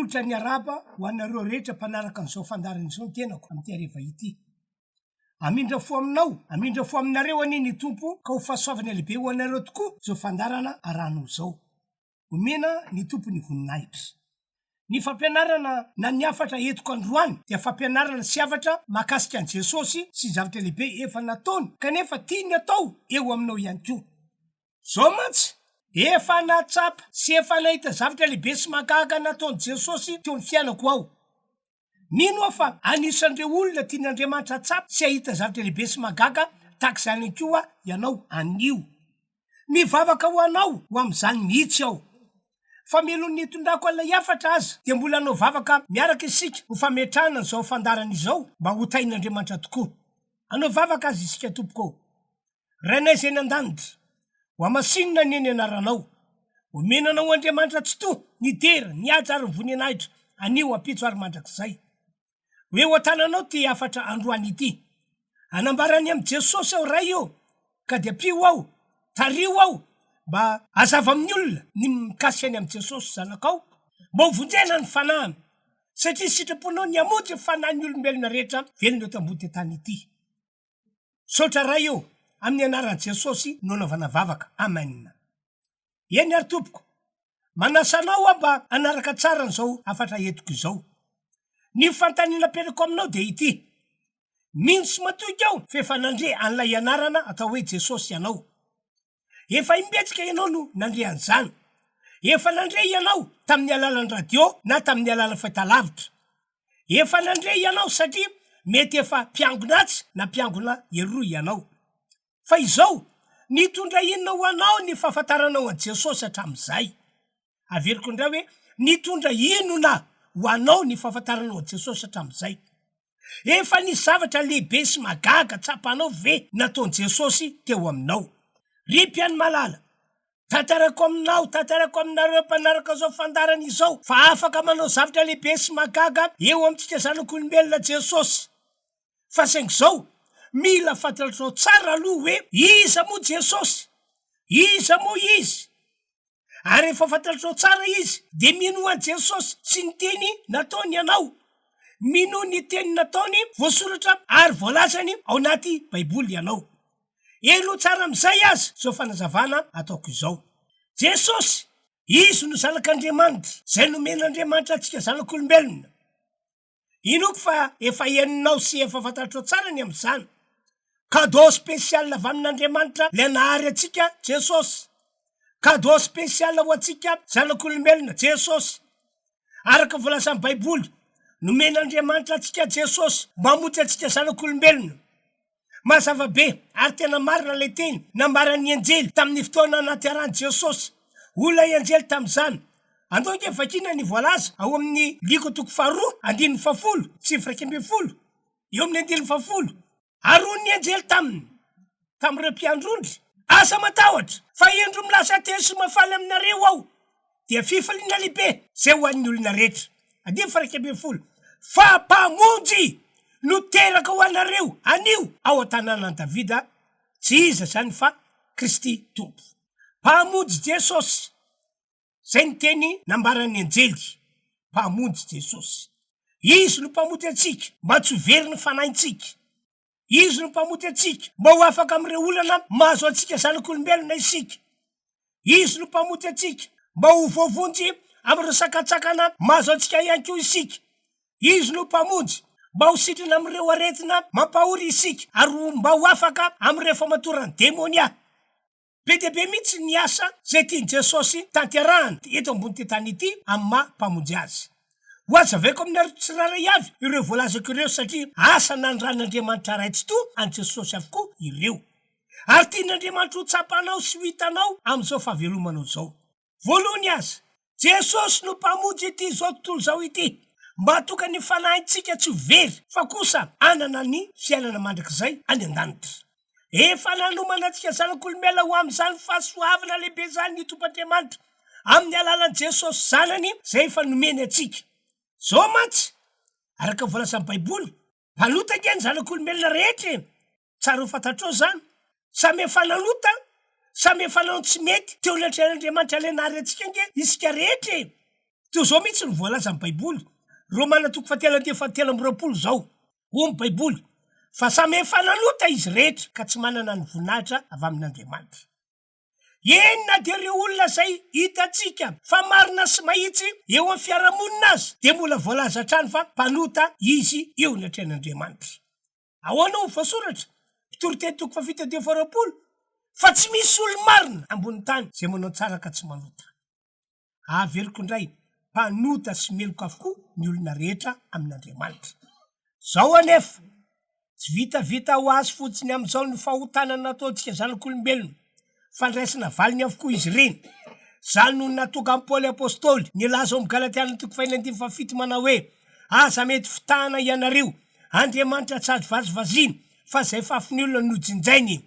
Manolotra ny arahaba ho anareo rehetra mpanaraka an'izao fandaharana izao ny tenako amin'ity hariva ity. Hamindra fo aminao, hamindra fo aminareo anie ny Tompo ka ho fahasoavana lehibe ho anareo tokoa izao fandaharana arahanao izao. Omena ny Tompo ny voninahitra. Ny fampianarana na ny hafatra entiko androany dia fampianarana sy hafatra mahakasika an'i Jesosy sy ny zavatra lehibe efa nataony kanefa tiany atao eo aminao ihany koa. Zao mantsy, efa nahatsapa sy efa nahita zavatra lehibe sy mahagaga nataon'i Jesosy teo amin'ny fiainako aho. Mino aho fa anisan'ireo olona tian'Andriamanitra hahatsapa sy hahita zavatra lehibe sy mahagaga tahaka izany ihany koa ianao anio. Mivavaka ho anao ho amin'izany mihitsy aho. Fa mialoha ny hitondrako an'ilay hafatra aza dia mbola hanao vavaka miaraka isika ho fametrahana an'izao fandaharana izao mba ho tahin'Andriamanitra tokoa. Hanao vavaka aza isika tompoko ô. Rainay izay any an-danitra, ho hamasinina anie ny anaranao. Omena anao Andriamanitra Tsitoha ny dera, ny haja ary ny voninahitra, anio, ampitso ary mandrakizay. Ho eo an-tananao ity hafatra androany ity. Hanambara ny amin'i Jesosy aho Ray ô, ka dia ampio aho, tariho aho, mba hazava amin'ny olona ny mikasika ny amin'i Jesosy Zanakao, mba ho vonjena ny fanahiny, satria sitraponao ny hamonjy ny fanahin'ny olombelona rehetra velona eto ambony tany ity. Misaotra Ray ô, amin'ny anaran'i Jesosy no anaovana vavaka. Amen. Eny ary tompoko, manasa anao aho mba hanaraka tsara an'izao hafatra entiko izao. Ny fanontaniana apetrako aminao dia ity, Mino sy matoky aho fa efa nandre an'ilay anarana atao hoe Jesosy ianao. Efa imbetsaka ianao no nandre an'izany. Efa nandre ianao tamin'ny alalan'ny radio na tamin'ny alalan'ny fahitalavitra. Efa nandre ianao satria mety efa mpiangona atsy na mpiangona eroa ianao. Fa izao, nitondra inona ho anao ny fahafantaranao an'i Jesosy hatramin'izay? Averiko indray hoe, nitondra inona ho anao ny fahafantaranao an'i Jesosy hatramin'izay? Efa nisy zavatra lehibe sy mahagaga tsapanao ve nataon'i Jesosy teo aminao? Ry mpihaino malala, tantaraiko aminao, tantaraiko aminareo mpanaraka izao fandaharana izao fa afaka manao zavatra lehibe sy mahagaga eo amintsika zanak'olombelona Jesosy. Fa saingy izao, mila fantatrao tsara aloha hoe iza moa Jesosy? Iza moa Izy? Ary rehefa fantatrao tsara izy, dia minoa an'i Jesosy sy ny teny nataony ianao. Minoa ny teny nataony voasoratra ary voalazany ao anaty Baiboly ianao. Henoy tsara amin'izay aza izao fanazavana ataoko izao. Jesosy, Izy no Zanak'Andriamanitra, izay nomen'Andriamanitra antsika zanak'olombelona. Inoako fa efa henonao sy efa fantatrao tsara ny amin'izany. Cadeau spécial avy amin'Andriamanitra ilay nahary antsika, Jesosy. Cadeau spécial ho antsika zanak'olombelona, Jesosy. Araka ny voalazan'ny Baiboly, nomen'Andriamanitra antsika Jesosy mba hamonjy antsika zanak'olombelona. Mazava be ary tena marina ilay teny nambaran'ny anjely tamin'ny fotoana nahaterahan'i Jesosy. Hoy ilay anjely tamin'izany, Andao ange vakiana ny voalaza ao amin'ny Lioka toko faharoa andininy fahafolo sy 11. Eo amin'ny andininy fahafolo. Ary hoy ny anjely taminy, tamin'ireo mpiandry ondry, Aza matahotra, fa indro milaza teny sy mahafaly aminareo aho, dia fifaliana lehibe izay ho an'ny olona rehetra. Andininy faha 11, Fa Mpamonjy no teraka ho anareo anio ao an-tanànan'i Davida, tsy iza izany fa Kristy Tompo. Mpamonjy Jesosy, izay ny teny nambaran'ny anjely, Mpamonjy Jesosy. Izy no Mpamonjy antsika mba tsy ho very ny fanahintsika. Izy no Mpamonjy antsika mba ho afaka amin'ireo olana mahazo antsika zanak'olombelona isika. Izy no Mpamonjy antsika mba ho voavonjy amin'ireo sakantsakana mahazo antsika ihany koa isika. Izy no Mpamonjy mba ho sitrana amin'ireo aretina mampahory isika ary mba ho afaka amin'ireo famatoran'ny demonia. Be dia be mihitsy ny asa izay tian'i Jesosy tanterahana eto ambonin'ity tany ity amin'ny maha Mpamonjy Azy. Ho hazavaiko aminareo tsirairay avy ireo voalazako ireo satria asa nanoran'Andriamanitra Ray Tsitoha an'i Jesosy avokoa ireo. Ary tian'Andriamanitra ho tsapanao sy ho hitanao amin'izao fahavelomanao izao. Voalohany aza, Jesosy no Mpamonjy ity izao tontolo izao ity, mba hatoka ny fanahintsika tsy ho very fa kosa hanana ny fiainana mandrakizay any an-danitra. Efa nanomana antsika zanak'olombelona ho amin'izany fahasoavana lehibe izany ny Tompo Andriamanitra amin'ny alalan'i Jesosy Zanany izay efa nomeny antsika. Izao mantsy, araka ny voalazan'ny Baiboly, Mpanota ange ny zanak'olombelona rehetra e! Tsara ho fantatrao izany. Samy efa nanota, samy efa nanao ny tsy mety teo anatrehan'Andriamanitra ilay nahary antsika ange isika rehetra e! Toy izao mihitsy no voalazan'ny Baiboly, Romana toko fahatelo andininy fahatelo amby 20 izao, hoy ny Baiboly, Fa samy efa nanota izy rehetra ka tsy manana ny voninahitra avy amin'Andriamanitra. Eny na dia ireo olona izay hitantsika fa marina sy mahitsy eo amin'ny fiarahamonina aza dia mbola voalaza hatrany fa mpanota izy eo anatrehan'Andriamanitra. Ahoana hoy ny voasoratra, Mpitoriteny toko fahafito andininy faharoapolo, fa tsy misy olo-marina ambonin'ny tany izay manao tsara ka tsy manota. Averiko indray, mpanota sy meloka avokoa ny olona rehetra amin'Andriamanitra. Izao anefa, tsy vitavita ho azy fotsiny amin'izao ny fahotana nataontsika zanak'olombelona. Fandraisana valiny avokoa izy ireny. Izany no nahatonga an'i Paoly Apostoly nilaza ao amin'ny Galatiana toko fahiny andininy fahafito manao hoe, Aza mety fitahana ianareo, Andriamanitra tsy azo vazivaziana, fa izay fafin'ny olona no jinjainy.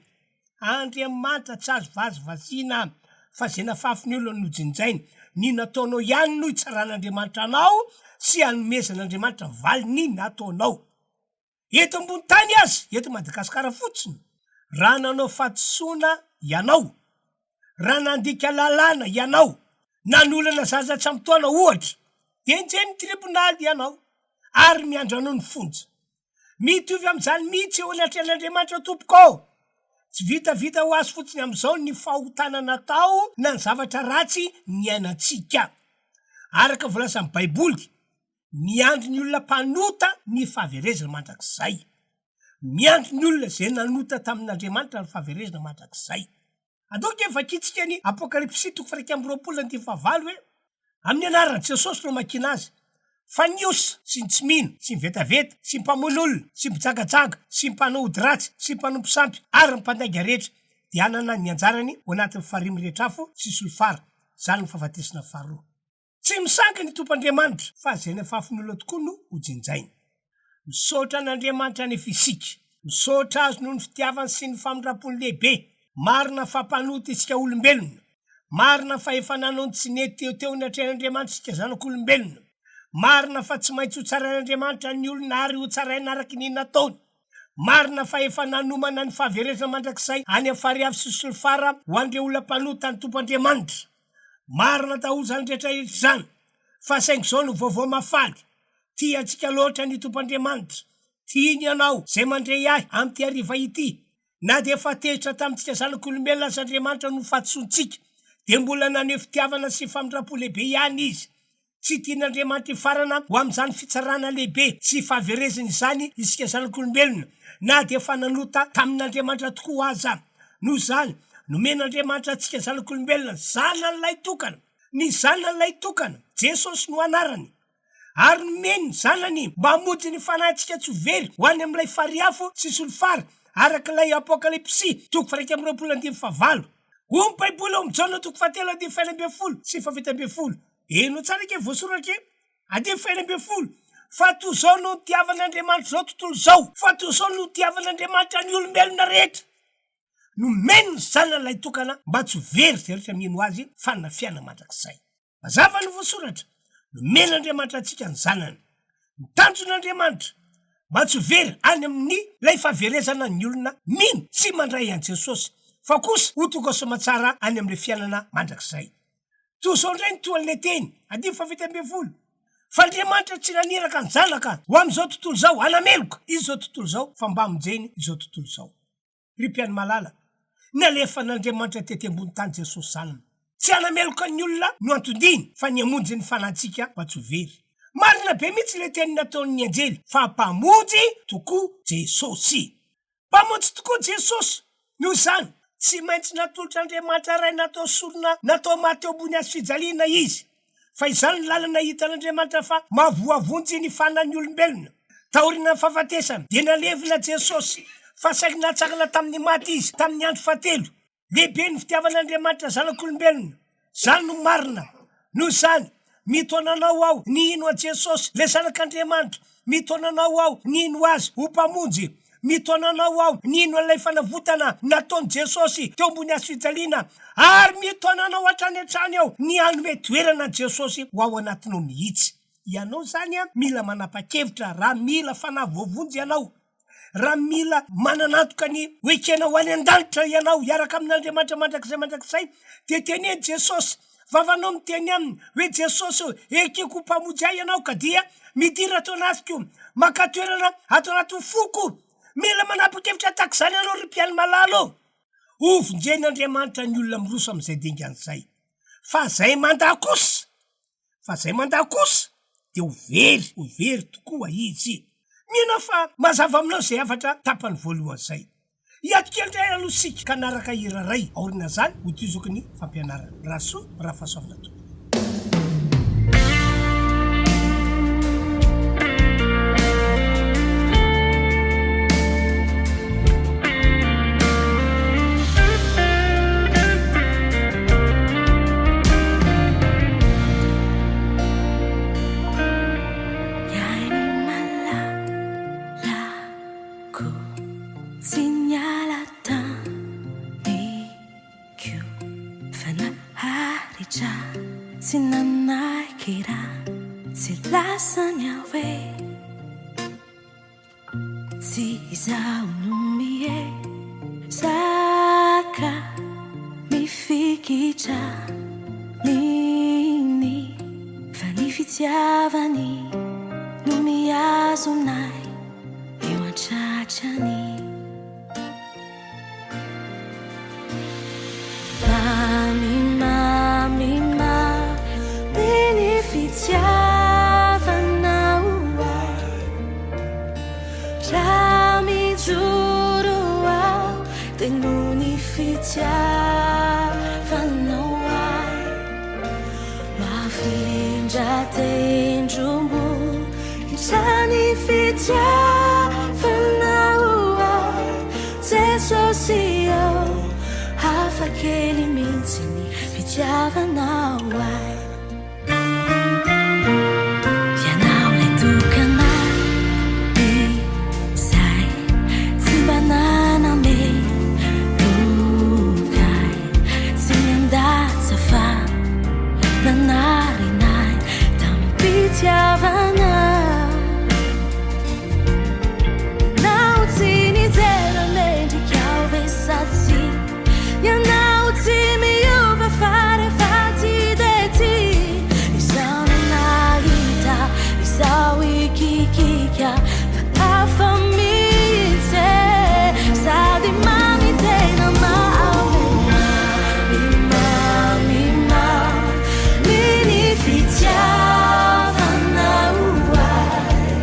Andriamanitra tsy azo vazivaziana fa izay nafafin'ny olona no jinjainy. Ny nataonao ihany no hitsaran'Andriamanitra anao sy hanomezan'Andriamanitra valiny ny nataonao. Eto ambony tany aza, eto Madagasikara fotsiny, raha nanao fahadisoana ianao, raha nandika lalàna ianao, nanolana zaza tsy ampy taona ohatra, dia enjehin'ny tribonaly ianao ary miandry anao ny fonja. Mitovy amin'izany mihitsy eo anatrehan'Andriamanitra tompoko ô! Tsy vitavita ho azy fotsiny amin'izao ny fahotana natao na ny zavatra ratsy niainantsika. Araka ny voalazan'ny Baiboly, miandry ny olona mpanota ny fahaverezana mandrakizay. Miandry ny olona izay nanota tamin'Andriamanitra ny fahaverezana mandrakizay. Andao ange vakintsika ny Apokalypsy toko faha-21 andininy fahavalo hoe, Amin'ny anaran'i Jesosy no amakiana azy, fa ny osa sy ny tsy mino sy ny vetaveta sy ny mpamono olona sy ny mpijangajanga sy ny mpanao ody ratsy sy ny mpanompo sampy ary ny mpandainga rehetra dia hanana ny anjarany ao anatin'ny farihy mirehitra afo sy solifara, izany no fahafatesana faharoa. Tsy misangy ny Tompo Andriamanitra fa izay nafafin'ny olona tokoa no ho jinjainy. Misaotra an'Andriamanitra anefa isika. Misaotra Azy noho ny fitiavany sy ny famindram-pony lehibe. Marina fa mpanota isika olombelona. Marina fa efa nanao ny tsy nety teo teo anatrehan'Andriamanitra isika zanak'olombelona. Marina fa tsy maintsy hotsarain'Andriamanitra ny olona ary hotsaraina araka ny nataony. Marina fa efa nanomana ny fahaverezana mandrakizay any amin'ny farihy afo sy solifara ho an'ireo olona mpanota ny Tompo Andriamanitra. Marina daholo izany rehetra rehetra izany, fa saingy izao no vaovao mahafaly, Tia antsika loatra ny Tompo Andriamanitra, tiany ianao izay mandre ahy amin'ity hariva ity. Na dia efa tezitra tamintsika zanak'olombelona aza Andriamanitra noho ny fahadisoantsika, dia mbola naneho fitiavana sy famindram-po lehibe ihany Izy. Tsy tian'Andriamanitra hifarana ho amin'izany fitsarana lehibe sy fahaverezana izany isika zanak'olombelona, na dia efa nanota tamin'Andriamanitra tokoa aza. Noho izany, nomen'Andriamanitra antsika zanak'olombelona ny Zanany lahitokana. Ny Zanany lahitokana, Jesosy no anarany. Ary nomeny ny Zanany mba hamonjy ny fanahintsika tsy ho very ho any amin'ilay farihy afo sy solifara, araka ilay Apokalypsy toko faha-21 andininy fahavalo. Hoy ny Baiboly ao amin'ny Jaona toko fahatelo andininy faha-16 sy faha-17, Henoy tsara ange voasoratra e! Andininy faha-16, Fa toy izao no nitiavan'Andriamanitra izao tontolo izao, fa toy izao no nitiavan'Andriamanitra ny olombelona rehetra, nomeny ny Zanany lahitokana mba tsy ho very izay rehetra mino Azy fa hanana fiainana mandrakizay. Mazava ny voasoratra, nomen'Andriamanitra antsika ny Zanany. Ny tanjon'Andriamanitra, mba tsy ho very any amin'ny ilay fahaverezana ny olona mino sy mandray an'i Jesosy, fa kosa ho tonga soamatsara any amin'ilay fiainana mandrakizay. Toy izao indray ny tohan'ilay teny, andininy faha-17, Fa Andriamanitra tsy naniraka ny Zanaka ho amin'izao tontolo izao hanameloka izao tontolo izao, fa mba hamonjeny izao tontolo izao. Ry mpihaino malala, nalefan'Andriamanitra tety ambony tany Jesosy Zanany. Tsy hanameloka ny olona no anton-diany, fa ny hamonjy ny fanahintsika mba tsy ho very. Marina be mihitsy ilay teny nataon'ny anjely fa Mpamonjy tokoa Jesosy. Mpamonjy tokoa Jesosy. Noho izany, tsy maintsy natolotr'Andriamanitra Ray natao sorona natao maty teo ambony hazo fijaliana Izy. Fa izany no lalana hitan'Andriamanitra fa mahavoavonjy ny fanahin'ny olombelona. Taorian'ny fahafatesany, dia nalevina Jesosy, fa saingy natsangana tamin'ny maty Izy tamin'ny andro fahatelo. Lehibe ny fitiavan'Andriamanitra zanak'olombelona. Izany no marina. Noho izany, mitaona anao aho ny hino an'i Jesosy, ilay Zanak'Andriamanitra. Mitaona anao aho ny hino Azy ho Mpamonjy. Mitaona anao aho ny hino an'ilay fanavotana nataon'i Jesosy teo ambony hazofijaliana. Ary mitaona anao hatrany hatrany aho ny hanome toerana an'i Jesosy ho ao anatinao mihitsy. Ianao izany mila manapa-kevitra raha mila fanahy voavonjy ianao. Raha mila manana antoka ny ho ekena ho any an-danitra ianao hiaraka amin'Andriamanitra mandrakizay mandrakizay, dia teneno Jesosy. vavanao miteny aminy hoe Jesosy ô, ekeko ho Mpamonjy ahy Ianao ka dia midira ato anatiko, maka toerana ato anatin'ny foko. Mila manapa-kevitra tahaka izany ianao ry mpihaino malala ô. Hovonjen'Andriamanitra ny olona miroso amin'izay dingana izay. Fa izay mandà kosa, fa izay mandà kosa dia ho very, ho very tokoa izy. Mino aho fa mazava aminao izay hafatra tapany voalohany izay. Hiato kely indray aloha isika ka hanaraka hira iray, aorian'izany ho tohizako ny fampianarana. Mirary soa, mirary fahasoavana tompoko. Tsy izaho no miezaka mifikitra aminy fa ny fitiavany no mihazona ahy eo an-tratrany. Mamy, mamy, mamy ny fitiavanao ahy. Raha mijoro aho dia noho ny fitiavanao ahy. Mafindra tendrombohitra ny fitiavanao ahy Jesosy ô, hafa kely mihitsy ny fitiavanao ahy. Ianao ilay tokana izay tsy mba nanameloka ahy, tsy niandatsa fa nanarina ahy tamim-pitiavana. Ianao tsy nijery mendrika aho ve sa tsia? Ianao tsy miova fa rehefa tia dia tia. Izaho no nahita, izaho hikikika fa hafa mihitsy e. Sady mamy tena mamy, mamy, mamy, mamy ny fitiavanao ahy.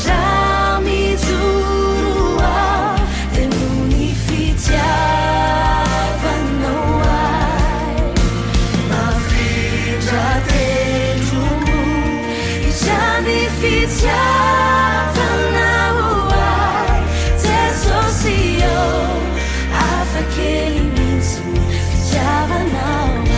Raha mijoro aho dia noho ny fitiavanao ahy. Mafindra tendrombohitra ny fitiavanao ahy. Jesosy ô, hafa kely mihitsy ny fitiavanao ahy.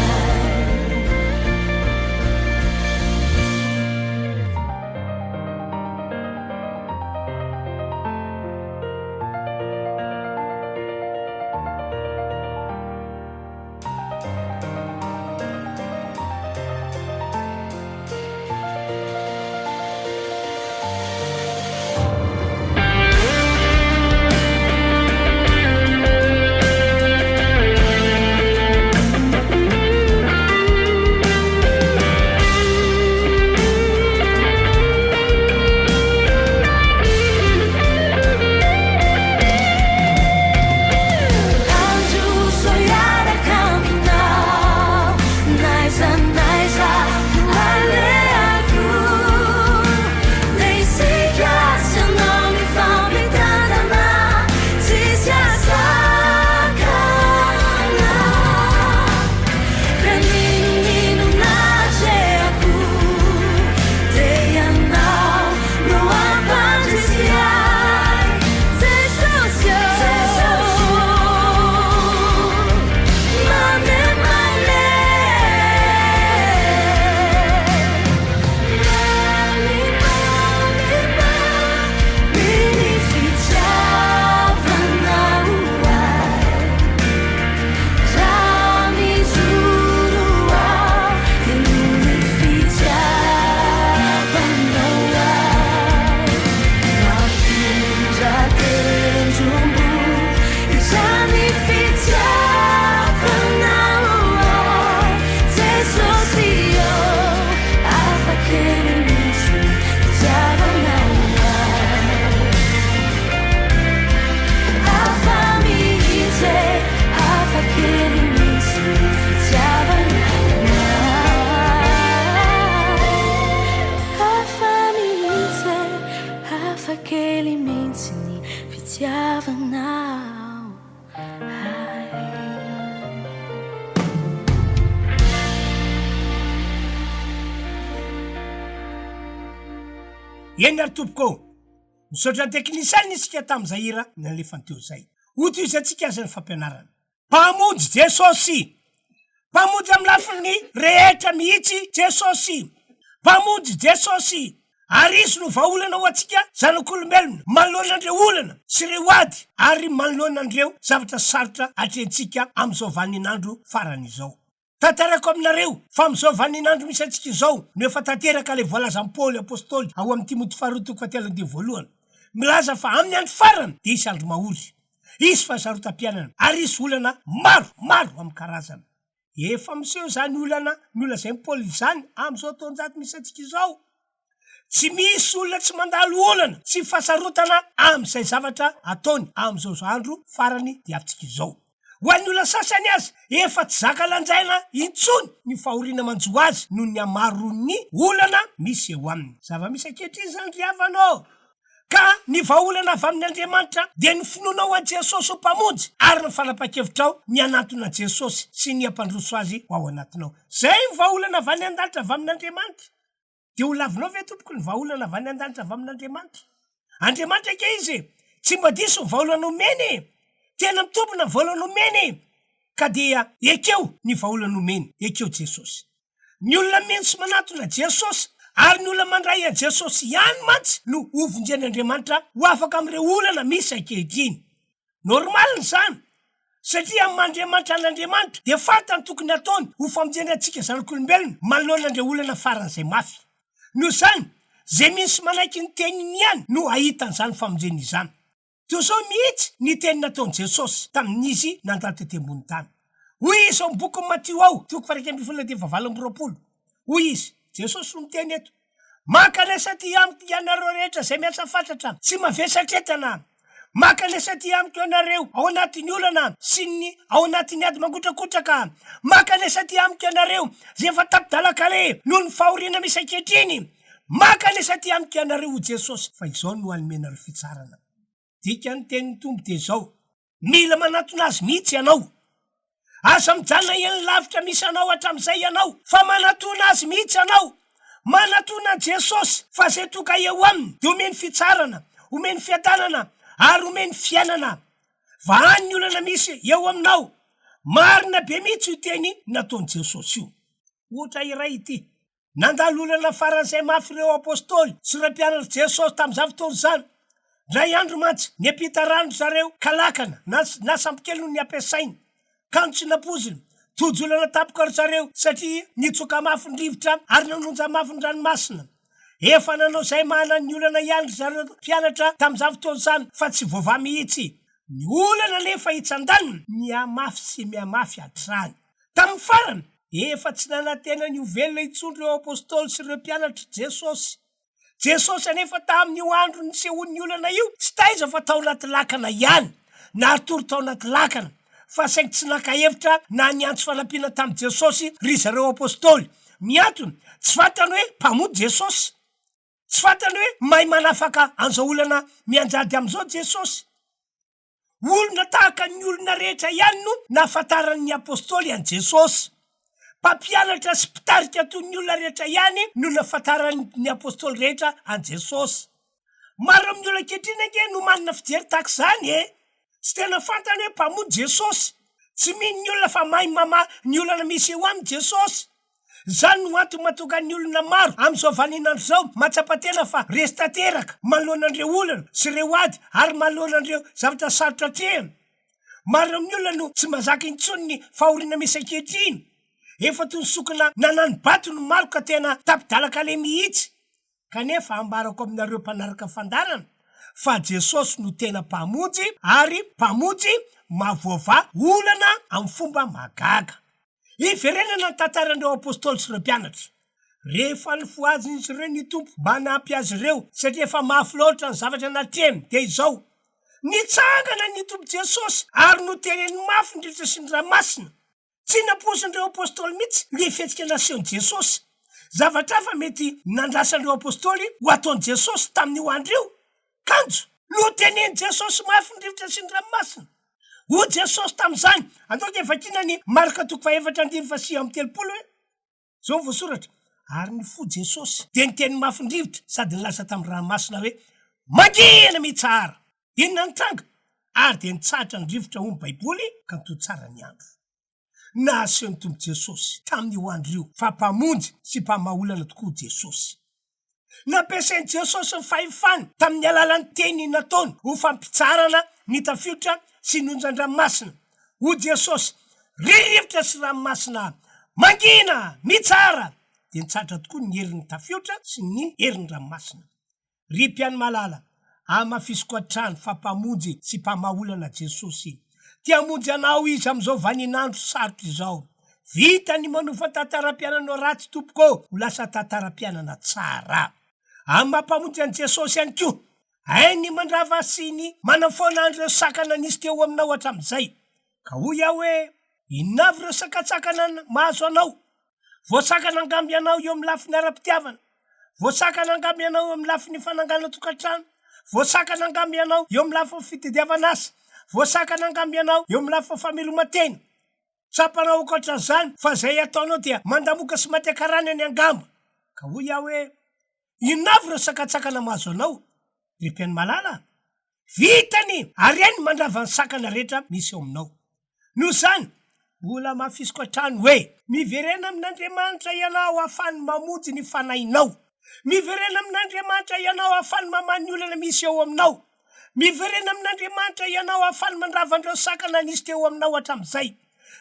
kely mintsy ny fitiavanao ahy. Eny ary tompoko ô! Misaotra ny teknisianina isika tamin'izay hira nalefany teo izay. Hotohizantsika aza ny fampianarana. Mpamonjy Jesosy! Mpamonjy amin'ny lafiny rehetra mihitsy Jesosy! Mpamonjy Jesosy! Ary Izy no vahaolana ho antsika zanak'olombelona manoloana an'ireo olana sy ireo ady ary manoloana an'ireo zavatra sarotra atrehintsika amin'izao vaninandro farany izao. Tantarako aminareo fa amin'izao vaninandro misy antsika izao no efa tanteraka ilay voalazan'i Paoly Apostoly ao amin'ny Timoty faharoa toko fahatelo andininy voalohany, milaza fa amin'ny andro farany dia hisy andro mahory, hisy fahasarotam-piainana ary hisy olana maro maro amin'ny karazany. Efa miseho izany olana nolazain'i Paoly izany amin'izao taonjato misy antsika izao. Tsy misy olona tsy mandalo olana sy fahasarotana amin'izay zavatra ataony amin'izao andro farany diavintsika izao. Ho an'ny olona sasany aza, efa tsy zaka lanjaina intsony ny fahoriana manjo azy noho ny hamaroan'ny olana misy eo aminy. Zava-misy ankehitriny izany ry havana ô! Ka ny vahaolana avy amin' Andriamanitra dia ny finoanao an'i Jesosy ho Mpamonjy ary ny fanapahan-kevitrao ny hanantona an'i Jesosy sy ny hampandroso Azy ho ao anatinao. Izay ny vahaolana avy any an-danitra avy amin' Andriamanitra. Dia ho lavinao ve tompoko ny vahaolana avy any an-danitra avy amin'Andriamanitra? Andriamanitra ange Izy e! Tsy mba diso ny vahaolana omeny e! Tena mitombina ny vahaolana omeny e! Ka dia ekeo ny vahaolana omeny, ekeo Jesosy. Ny olona mino sy manatona Jesosy ary ny olona mandray an'i Jesosy ihany mantsy no hovonjen'Andriamanitra ho afaka amin'ireo olana misy ankehitriny. Normal izany satria amin'ny maha Andriamanitra an'Andriamanitra dia fantany tokony hataony ho famonjena antsika zanak'olombelona manoloana an'ireo olana faran'izay mafy. Noho izany, izay mino sy manaiky ny teniny ihany no hahita an'izany famonjena izany. Toy izao mihitsy ny teny nataon'i Jesosy tamin'izy nandalo tety ambony tany. Hoy izy ao amin'ny bokin'i Matio ao, toko faha-11 andininy faha-28. Hoy izy, Jesosy no miteny eto, Mankanesa aty amiko ianareo rehetra izay miasa fatratra sy mavesatra entana. Mankanesa aty amiko ianareo ao anatin'ny olana sy ny ao anatin'ny ady mangotrakotraka. Mankanesa aty amiko ianareo izay efa tapi-dalan-kaleha noho ny fahoriana misy ankehitriny. Mankanesa aty amiko ianareo, hoy Jesosy, fa izao no hanome anareo fitsarana. Dikan'ny tenin'ny Tompo dia izao, Mila manatona Azy mihitsy ianao. Aza mijanona eny lavitra misy anao hatramin'izay ianao, fa manatona Azy mihitsy ianao. Manatona an'i Jesosy, fa izay tonga eo Aminy dia omeny fitsarana, omeny fiadanana, ary omeny fiainana. Vahany ny olana misy eo aminao. Marina be mihitsy io teny nataon'i Jesosy io. Ohatra iray ity. Nandalo olana faran'izay mafy ireo apostoly sy ireo mpianatr'i Jesosy tamin'izany fotoana izany. Indray andro mantsy, niampita rano ry zareo ka lakana na na sambokely no nampiasainy. Kanjo tsy nampoizina. Tojo olana tampoka ry zareo satria nitsoka mafy ny rivotra ary nanonja mafy ny ranomasina. Efa nanao izay mahana ny olana ihany ry zareo mpianatra tamin'izany fotoana izany fa tsy voavaha mihitsy. Ny olana anefa etsy andaniny mihamafy sy mihamafy hatrany. Tamin'ny farany, efa tsy nanantena ny ho velona intsony ireo apostoly sy ireo mpianatr'i Jesosy. Jesosy anefa tamin'io andro nisehoan'ny olana io, tsy taiza fa tao anaty lakana ihany, naritory tao anaty lakana, fa saingy tsy naka hevitra na niantso fanampiana tamin'i Jesosy ry zareo apostoly. Ny antony, tsy fantany hoe Mpamonjy Jesosy. Tsy fantany hoe mahay manafaka an'izao olana mianjady amin'izao Jesosy. Olona tahaka ny olona rehetra ihany no nahafantaran'ny Apostoly an'i Jesosy. Mpampianatra sy mpitarika toy ny olona rehetra ihany no nahafantaran'ny Apostoly rehetra an'i Jesosy. Maro amin'ny olona ankehitriny ange no manana fijery tahaka izany e! Tsy tena fantany hoe Mpamonjy Jesosy. Tsy mino ny olona fa mahay mamaha ny olana misy eo aminy Jesosy. Izany no antony mahatonga ny olona maro amin'izao vaninandro izao mahatsapa tena fa resy tanteraka manoloana an'ireo olana sy ireo ady ary manoloana an'ireo zavatra sarotra atrehina. Maro amin'ny olona no tsy mahazaka intsony ny fahoriana misy ankehitriny. Efa toy ny sokina nanani-bato ny maro ka tena tapi-dalan-kaleha mihitsy. Kanefa ambarako aminareo mpanaraka fandaharana fa Jesosy no tena Mpamonjy ary Mpamonjy mahavoavaha olana amin'ny fomba mahagaga. Hiverenana ny tantaran'ireo Apostoly sy ireo mpianatra. Rehefa nifohazin'izy ireo ny Tompo mba hanampy azy ireo satria efa mafy loatra ny zavatra natrehiny dia izao, Nitsangana ny Tompo Jesosy ary notereny mafy ny rivotra sy ny ranomasina. Tsy nampoizin'ireo Apostoly mihitsy ilay fihetsika nasehon'i Jesosy. Zavatra hafa mety nandrasan'ireo Apostoly ho ataon'i Jesosy tamin'io andro io. Kanjo, notenenin'i Jesosy mafy ny rivotra sy ny ranomasina. Hoy Jesosy tamin'izany, andao dia vakiana ny Marka toko fahefatra andininy faha39 hoe, Izao no voasoratra, Ary nifoha Jesosy, dia niteny mafy ny rivotra sady nilaza tamin'ny ranomasina hoe, Mangina, mitsahara! Inona no nitranga? Ary dia nitsahatra ny rivotra, hoy ny Baiboly, ka nitohy tsara ny andro. Nahaseho ny Tompo Jesosy tamin'io andro io fa Mpamonjy sy Mpamaha olana tokoa Jesosy. Nampiasain'i Jesosy ny fahefany tamin'ny alalan'ny teny nataony ho fampitsaharana ny tafiotra sy ny onjan-dranomasina. Hoy Jesosy, Ry rivotra sy ranomasina, mangina! Mitsahara! Dia nitsahatra tokoa ny herin'ny tafiotra sy ny herin'ny ranomasina. Ry mpihaino malala, hamafisiko hatrany fa Mpamonjy sy Mpamaha olana Jesosy. Te hamonjy anao Izy amin'izao vaninandro sarotra izao. Vita ny manova tantaram-piainanao ratsy tompoko ô, ho lasa tantaram-piainana tsara. Amin'ny maha Mpamonjy an'i Jesosy ihany koa, hainy ny mandrava sy ny manafoana an'ireo sakana nisy teo aminao hatramin'izay. Ka hoy aho hoe, inona avy ireo sakantsakana mahazo anao? Voasakana angamba ianao eo amin'ny lafiny ara-pitiavana. Voasakana angamba ianao eo amin'ny lafiny fananganan-tokantrano. Voasakana angamba ianao eo amin'ny lafiny fitadiavana asa. Voasakana angamba ianao eo amin'ny lafiny fameloman-tena. Tsapanao ankoatran'izany fa izay ataonao dia mandamoka sy maty an-karanany angamba. Ka hoy aho hoe, Inona avy ireo sakantsakana mahazo anao, ry mpihaino malala? Vitany ary hainy ny mandrava ny sakana rehetra misy eo aminao. Noho izany, mbola hamafisiko hatrany hoe. Miverena amin'Andriamanitra ianao hahafahany mamonjy ny fanahinao. Miverena amin'Andriamanitra ianao hahafahany mamaha ny olana misy eo aminao. Miverena amin'Andriamanitra ianao hahafahany mandrava an'ireo sakana nisy teo aminao hatramin'izay.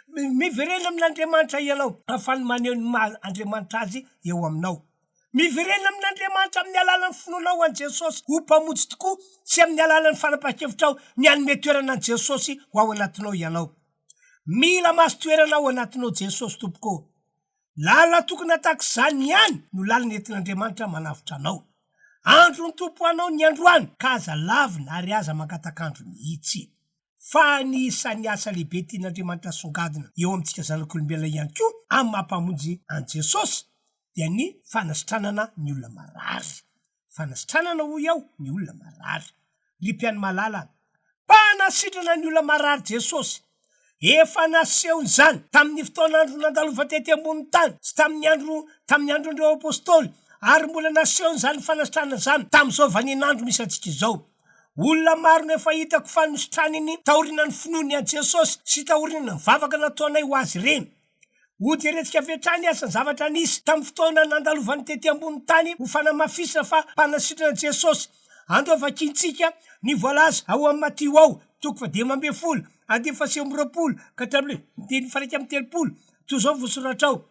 Miverena amin'Andriamanitra ianao hahafahany maneho ny maha Andriamanitra Azy eo aminao. Miverena amin'Andriamanitra amin'ny alalan'ny finoanao an'i Jesosy ho Mpamonjy tokoa sy amin'ny alalan'ny fanapahan-kevitrao ny hanome toerana an'i Jesosy ho ao anatinao ianao. Mila mahazo toerana ao anatinao Jesosy tompoko ô. Lalana tokana tahaka izany ihany no lalana entin'Andriamanitra manavotra anao. Andron'ny Tompo ho anao ny androany ka aza lavina ary aza mangatak'andro mihitsy. Fa anisan'ny asa lehibe tian'Andriamanitra asongadina eo amintsika zanak'olombelona ihany koa amin'ny maha Mpamonjy an'i Jesosy dia ny fanasitranana ny olona marary. Fanasitranana hoy aho ny olona marary. Ry mpihaino malala, mpanasitrana ny olona marary Jesosy. Efa nasehony izany tamin'ny fotoan'andro nandalovany tety ambonin'ny tany sy tamin'ny andro tamin'ny andron'ireo Apostoly ary mbola nasehony izany fanasitranana izany tamin'izao vaninandro misy antsika izao. Olona maro no efa hitako fa nositraniny taorianan'ny finoany an'i Jesosy sy taorian'ny vavaka nataonay ho azy ireny. Hojerentsika avy hatrany aza ny zavatra nisy tamin'ny fotoana nandalovany tety ambony tany ho fanamafisana fa mpanasitrana Jesosy. Andao vakintsika ny voalaza ao amin'ny Matio ao, toko fahadimy ambin'ny folo, andininy faha-29 ka hatramin'ny andininy faha-31. Toy izao ny voasoratra ao.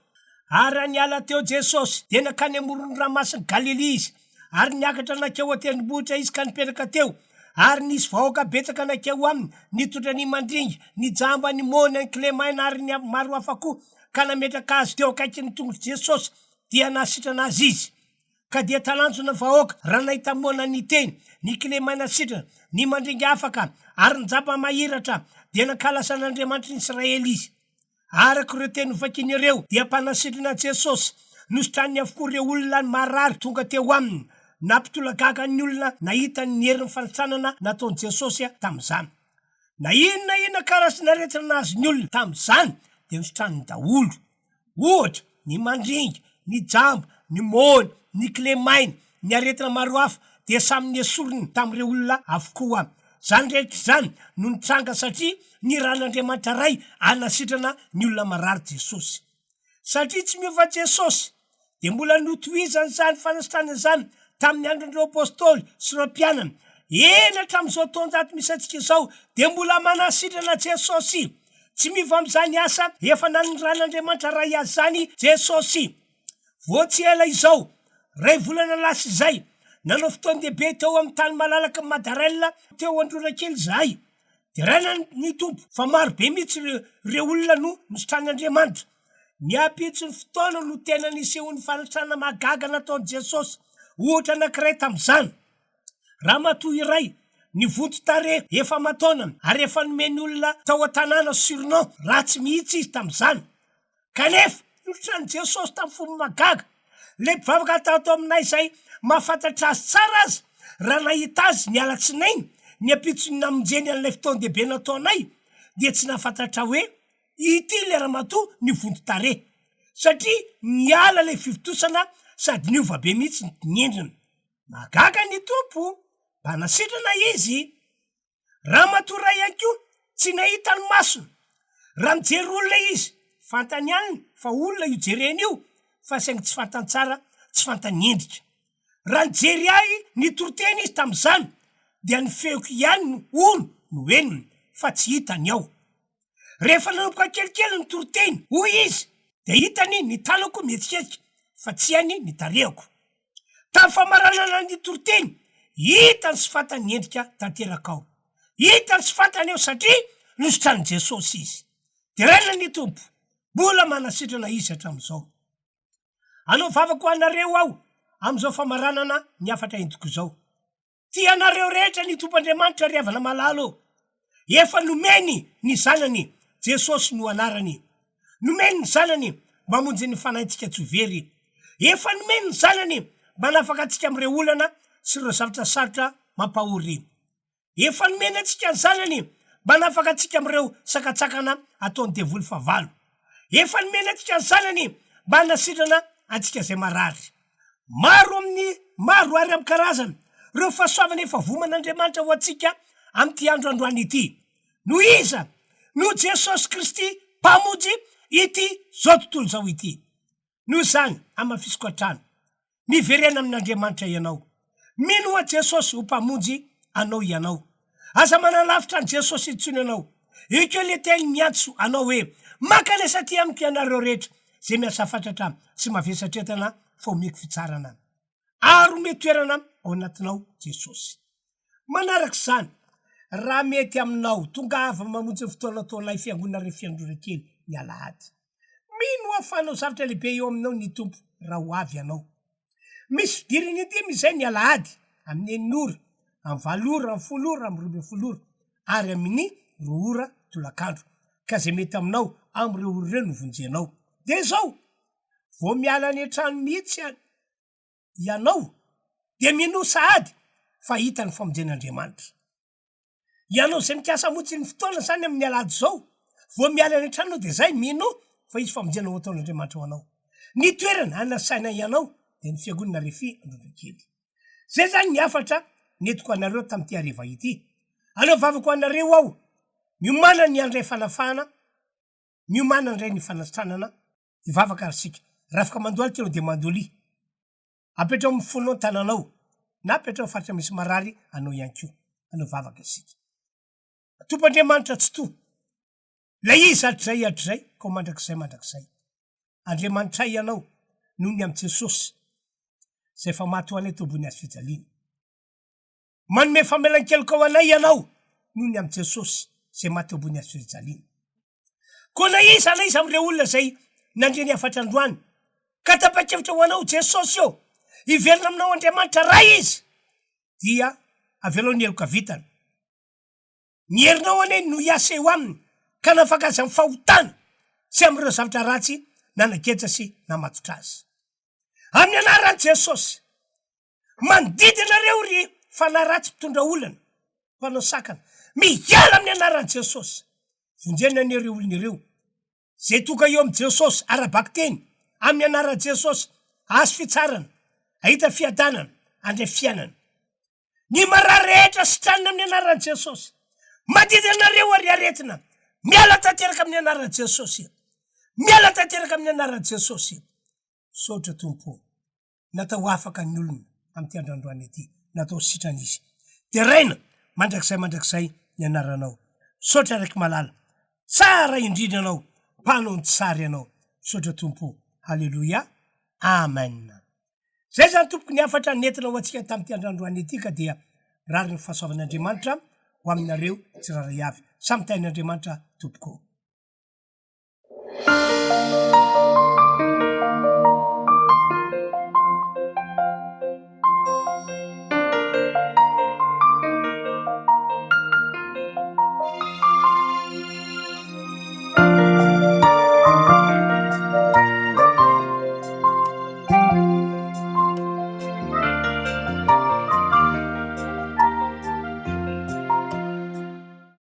Ary raha niala teo Jesosy, dia nankany amoron'ny ranomasin'i Galilia Izy. Ary niakatra nankeo an-tendrombohitra Izy ka nipetraka teo. Ary nisy vahoaka betsaka nankeo aminy, nitondra ny mandringa, ny jamba, ny moana, ny kilemaina ary ny maro hafa koa, ka nametraka azy teo akaikin'ny tongotr'i Jesosy, dia nahasitrana azy Izy. Ka dia talanjona ny vahoaka raha nahita moana niteny, ny kilemaina sitrana, ny mandringa afaka, ary ny jamba mahiratra, dia nankalaza an'Andriamanitry ny Israely izy. Araka ireo teny novakiany ireo, dia mpanasitrana Jesosy. Nositraniny avokoa ireo olona marary tonga teo aminy. Nampitolagaga ny olona nahita ny herin'ny fanasitranana nataon'i Jesosy tamin'izany. Na inona na inona karazan'aretina nahazo ny olona tamin'izany, dia nositraniny daholo. Ohatra, ny mandringa, ny jamba, ny moana, ny kilemaina, ny aretina maro hafa dia samy nesoriny tamin'ireo olona avokoa. Izany rehetra izany no nitranga satria nirahan'Andriamanitra Ray hanasitrana ny olona marary Jesosy. Satria tsy miova Jesosy, dia mbola notohizany izany fanasitranana izany tamin'ny andron'ireo Apostoly sy ireo mpianany. Eny hatramin'izao taonjato misy antsika izao dia mbola manasitrana Jesosy. Tsy miova amin'izany asa efa nanirahan'Andriamanitra Ray azy izany Jesosy. Vao tsy ela izao, iray volana lasa izay, nanao fotoan-dehibe teo amin'ny tany malalaky ny Madarella teo Androrakely izahay. Deraina ny Tompo fa maro be mihitsy ireo olona no nositran'Andriamanitra. Ny ampitson'ny fotoana no tena nisehoan'ny fanasitranana mahagaga nataon'i Jesosy. Ohatra anankiray tamin'izany, ramatoa iray nivonto tarehy efa aman-taonany ary efa nomen'ny olona tao an-tanàna surnom ratsy mihitsy izy tamin'izany. Kanefa, notran'i Jesosy tamin'ny fomba mahagaga. Ilay mpivavaka tato aminay izay mahafantatra azy tsara aza, Raha nahita azy ny alatsinainy, ny ampitson'ny namonjeny an'ilay fotoan-dehibe nataonay, dia tsy nahafantatra hoe ity ilay ramatoa nivonto tarehy, satria niala ilay fivontosana sady niova be mihitsy ny endriny. Mahagaga ny Tompo, mpanasitrana Izy. Ramatoa iray ihany koa tsy nahita ny masony. Raha mijery olona izy, fantany ihany fa olona io jereny io fa saingy tsy fantany tsara, tsy fantany endrika. Raha nijery ahy nitoriteny izy tamin'izany dia ny feoko ihany hono no henony fa tsy hitany ao. Rehefa nanomboka kelikely ny toriteny, hoy izy, dia hitany ny tanako mihetsiketsika fa tsy hainy ny tarehako. Tamin'ny famaranana ny toriteny, hitany sy fantany ny endrika tanteraka ao. Hitany sy fantany eo satria nositranin'i Jesosy izy. Deraina ny Tompo, mbola manasitrana Izy hatramin'izao. Hanao vavaka ho anareo aho amin'izao famaranana ny hafatra entiko izao. Tia anareo rehetra ny Tompo Andriamanitra ry havana malala ô! Efa nomeny ny Zanany, Jesosy no anarany. Nomeny ny Zanany mba hamonjy ny fanahintsika tsy ho very. Efa nomeny ny Zanany mba hanafaka antsika amin'ireo olana sy ireo zavatra sarotra mampahory. Efa nomeny antsika ny Zanany mba hanafaka antsika amin'ireo sakantsakana ataon'ny devoly fahavalo. Efa nomeny antsika ny Zanany mba hanasitrana antsika izay marary. Maro amin'ny maro ary amin'ny karazany ireo fahasoavana efa voman'Andriamanitra ho antsika amin'ity andro androany ity. Noho iza? Noho Jesosy Kristy Mpamonjy ity zao tontolo izao ity. Noho izany, hamafisiko hatrany, miverena amin'Andriamanitra ianao. Minoa Jesosy ho Mpamonjy anao ianao. Aza manalavitra an'i Jesosy intsony ianao. Eo koa ilay teny miantso anao hoe, Mankanesa aty amiko ianareo rehetra izay miasa fatratra sy mavesatra entana fa omeko fitsarana. Ary omeo toerana ao anatinao Jesosy. Manaraka izany, raha mety aminao, tongava mamonjy ny fotoana ataonay Fiangonana Refiandrora kely ny alahady. Mino aho fa hanao zavatra lehibe eo aminao ny Tompo raha ho avy ianao. Misy fidirana indimy izay ny alahady, amin'ny enina ora, amin'ny valo ora, amin'ny folo ora, amin'ny 12 ora, ary amin'ny roa ora tolakandro. Ka izay mety aminao amin'ireo ora ireo no vonjenao. Dia izao, vao miala any an-trano mihitsy ianao, dia minoa sahady fa hahita ny famonjen'Andriamanitra. Ianao izay mikasa hamonjy ny fotoana izany amin'ny alahady izao, vao miala any an-trano dia izay, minoa fa hisy famonjena ho ataon'Andriamanitra ho anao. Ny toerana hanasaina ianao dia ny fiangonana Refi Androndrakely. Izay izany ny hafatra nentiko anareo tamin'ity hariva ity. Aleo vavaka ho anareo aho, miomàna ny handray fanafahana, miomàna handray ny fanasitranana, hivavaka ary isika. Raha afaka mandohalika ianao dia mandolia. Apetraho amin'ny fonao ny tananao, na apetraho amin'ny faritra misy marary anao ihany koa. Hanao vavaka isika. Tompo Andriamanitra Tsitoha, Ilay Izy hatrizay hatrizay ka ho mandrakizay mandrakizay. Andriamanitray Ianao noho ny amin'i Jesosy, izay efa maty ho anay teo ambony hazo fijaliana. Manome famelan-keloka ho anay Ianao noho ny amin'i Jesosy, izay maty teo ambony hazo fijaliana. Koa na iza na iza amin'ireo olona izay nandre ny hafatra androany, ka tapa-kevitra ho anao, Jesosy ô, hiverina aminao Andriamanitra Ray izy, dia avelao ny heloka vitany. Ny herinao anie no hiasa eo aminy ka hanafaka azy amin'ny fahotana sy amin'ireo zavatra ratsy nanageja sy namatotra azy. Amin'ny anaran'i Jesosy, mandidy anareo ry fanahy ratsy mpitondra olana, mpanao sakana, miala amin'ny anaran'i Jesosy. Vonjena anie ireo olona ireo. Izay tonga eo amin'i Jesosy ara-bakiteny, amin'ny anaran'i Jesosy, hahazo fitsarana, hahita fiadanana, handray fiainana. Ny marary rehetra sitranina amin'ny anaran'i Jesosy. Mandidy anareo ary aretina, miala tanteraka amin'ny anaran'i Jesosy. Miala tanteraka amin'ny anaran'i Jesosy. Misaotra Tompo o. Natao ho afaka ny olona amin'ity andro androany ity. Natao sitrana izy. Deraina mandrakizay mandrakizay ny anaranao. Misaotra Raiky malala. Tsara indrindra ianao. Mpanao ny tsara ianao. Misaotra Tompo o. Haleloia. Amen. Zay zany tompoko ny hafatra nentina ho antsika tamin'ity andro androany ity ka dia mirary ny fahasoavan'Andriamanitra ho aminareo tsirairay avy. Samy tahin'Andriamanitra tompoko.